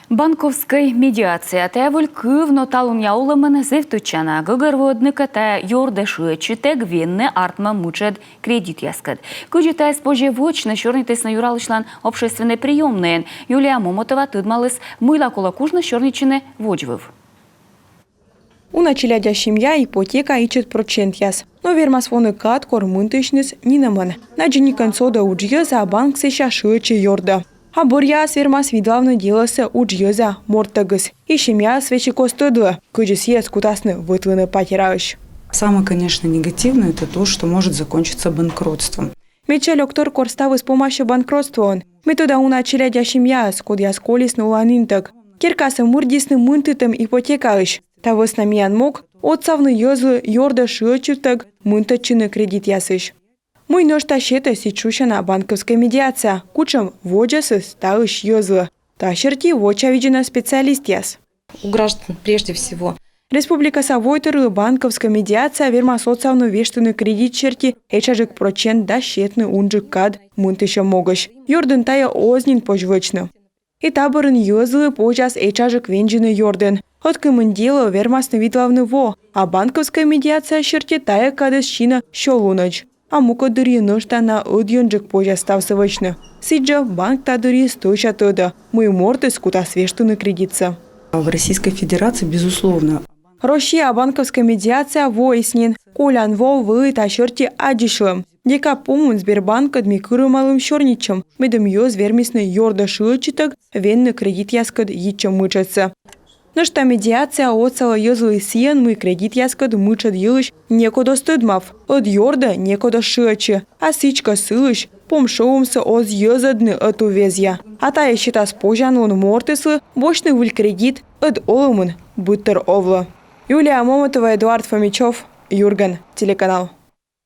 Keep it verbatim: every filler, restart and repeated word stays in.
Банковскӧй медиация — тайӧ вӧль кыв, но талунъя олӧмын зэв тӧдчана. Гӧгӧрвоӧдны кӧ, тайӧ ёрдӧ шыӧдчытӧг венны артмӧ мытшӧд кредитъяскӧд. Кыдзи тайӧс позьӧ вӧчны, сёрнитісны Юралысьлӧн общественнӧй приёмнӧйын. Юлия Момотова тӧдмаліс, мыйла колӧ кужны сёрнитчыны водзвыв. Уна челядя семья, ипотека, ичӧт прӧчентъяс. Но вермас воны кад, кор мынтысьныс нинӧмӧн. Надзӧникӧн содӧ удж йӧз, а банк сэсся шыӧдчӧ ёрдӧ. А бӧръяас вермас видлавны делӧсӧ удж йӧза морттӧгыс. И семьяыс весиг оз тӧдлы, кыдзи сійӧс кутасны вӧтлыны патераысь. Самое, конечно, негативное — это то, что может закончиться банкротством. Медся лёктор, кор ставыс помасьӧ банкротствоӧн. Ме тӧда уна челядя семьяӧс, кодъяс колисны оланінтӧг. Керкасӧ мырддисны мынтытӧм ипотекаысь. Та вӧсна миян мог — отсавны йӧзлы ёрдӧ шыӧдчытӧг мынтӧдчыны кредитъясысь. Мый нӧшта сетӧ сідз шусяна банковскӧй медиация, кутшӧм водзӧсыс таысь йӧзлы? Та серти вочавидзӧны специалистъяс. У граждан прежде всего. Республикаса войтырлы банковскӧй медиация вермас отсавны вештыны кредит серти этшаджык прӧчент да сетны унджык кад мынтысьӧм могысь. Ёрдын тайӧ оз нин позь вӧчны. И та бӧрын йӧзлы позяс этшаджык вензьыны ёрдын. Ӧткымын делӧ вермасны видлавны во, а банковскӧй медиация серти тайӧ кадыс синӧ сё лунӧдз. А мукӧд дырйи нӧшта на ӧдйӧнджык позяс ставсӧ вӧчны. Сідзжӧ банк та дырйи стӧча тӧдӧ, мый мортыс кутас вештыны кредитсӧ. В Российской Федерации, безусловно. Россияын банковскӧй медиация воис нин. Колян во вӧлі та серти аддзысьлӧм. Декабрь помын Сбербанккӧд ми кырымалім сёрнитчӧм, медым йӧз вермисны ёрдӧ шыӧдчытӧг венны кредитъяскӧд йитчӧм мытшӧдсӧ. Нӧшта медиация отсалӧ йӧзлы сійӧн, мый кредитъяскӧд мытшӧд йылысь некод оз тӧдмав, ӧд ёрдӧ некод оз шыӧдчы. А сідзкӧ, сылысь помшӧвмсӧ оз йӧзӧдны ӧтуввезйӧ. А тайӧ сетас позянлун мортыслы босьтны выль кредит ӧд олӧмын быдтор овлӧ. Юлия Момотова, Эдуард Фомичёв, «Юрган» телеканал.